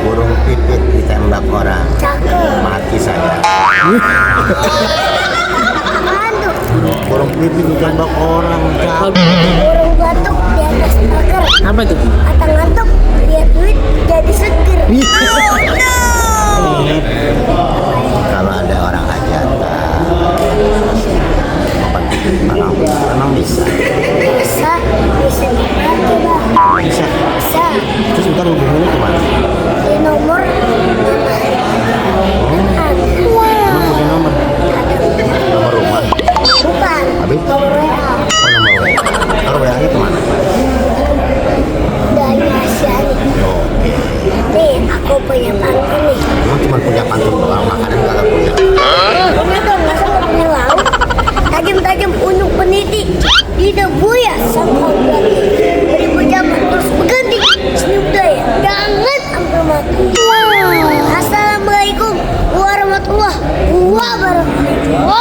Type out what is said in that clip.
Burung pipit ditembak orang. Cakep. Mati saya. Apaan tuh? Burung pipit ditembak orang. Burung batuk di atas pagar. Apa itu? Kata ngantuk, lihat duit jadi seger. Kalau ada orang hajatan, memang bisa. Bisa, bisa dipakai bang. Bisa. Bisa. Terus ntar hubungannya kemana? Di nomor mama. Kan? Emang punya nomor? Nomor rumah. Bukan. Habis? Nomor WA. Oh, nomor WA. Kalau WA-nya kemana? Dari Asyari. Oke. Nih, aku punya pantun nih. Emang cuma punya pantun doang, makanan kagak punya. Punya dong, masa nggak punya lauk? Tajam-tajam unuk peniti. Tidak buaya, sangka berarti. Beribu zaman terus berganti. Senyum daya, jangan sampai mati. Assalamualaikum warahmatullahi wabarakatuh.